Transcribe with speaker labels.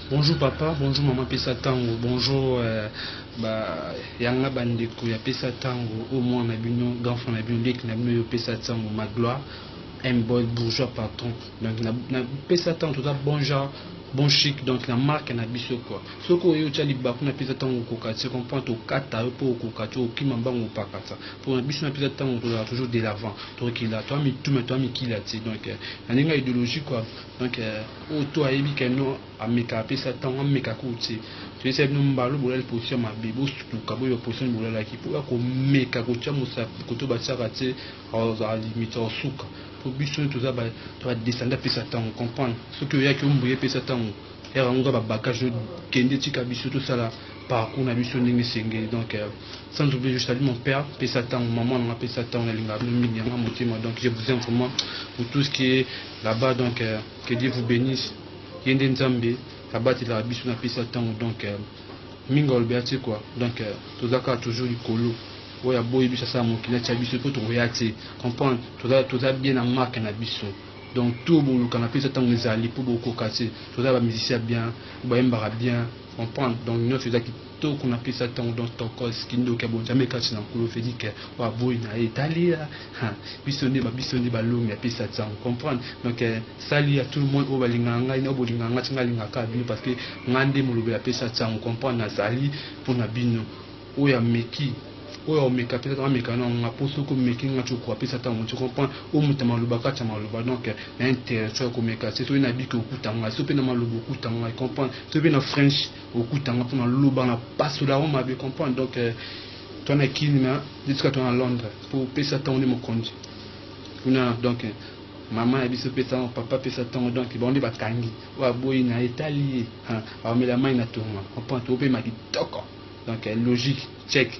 Speaker 1: Bonjour papa, bonjour maman pesa tango, bonjour ba yanga ba ndeko ya pesa tango au moins na bino grand frère na bino leki na bino yo pesa tango ma gloire un boy bourgeois patron donc na pesa tango toza bon genre bon chic donc na marque na biso quoi soki oyo otya libaku na pesa tango okoka te comprendre tokata yo mpo okoka te okima mbango opakata mpo na biso na pesa tango tozala toujours de l'avant tokila toa mituma toa mikila te donc na ndenge ya idéologie quoi. Donc oyo to ayebi ke no ameka apesa ntango ameka ko te toyesa bino mbalo bolali position mabe bosutuka boyeba position bolalaki mpo ya komeka kotya mosapi koto batiaka te azala limite osuka mpo biso toza badescende apesa ntango comprendre soki oyaki omboye epesa ntango ere yango oza babagage kende tika biso tosala parcours na biso ndenge esengeli. Donc sans oublier, je salue mon père pesa ntango, maman nanga pesa ntango, nalingaka bino mingi yanga motema. Donc je vous aime vraiment pour tout ce qui est là-bas. Donc que Dieu vous bénisse. Ye nde Nzambe abatelaka biso na pesa ntango. Donc mingi alobi te quoi. Donc toza kaka toujours likolo. Oyo aboyi biso asala mokili atia biso mpo tokoya te comprendre toza bien na marque na biso. Donc tout boluka na pesa ntango ezali mpo bokoka te toza bamusicien bien, bayembaka bien, comprendre. Donc nyonso eza kitoko na pesa ntango. Donc tokos kindoki ya bonzambe kati na Nkolo Félike oyo aboyi na ye etalia biso nde babiso nde balongi ya pesa ntango, comprendre. Donc sali ya tout le monde oyo balingaka ngai na oyo bolingaka ngai ti ngai alingaka bino parce que ngai nde molobi ya pesa ntango, comprendre. Nazali mpona bino. Oyo ameki, oyo ameka pesa ntango ameka na nga mpo soki omeki nga ti okoka pesa ntango ti comprendre oyo moto ya maloba kati ya maloba. Donc na intéressant ya komeka te. Soki nabiki okuta ngai, soki mpe na maloba okuta ngai, comprendre, soki mpe na french okuta ngai mpo naloba na pasola yango mabe, comprendre. Donc to na Kini na esika to na Londres mpo opesa ntango nde mokonzi kuna. Donc mama ya biso pesa ntango, papa pesa ntango. Donc bango nde bakangi oyo aboyi na etali ye aomela mai na tonga, comprendre, topema kitoko. Donc logique check.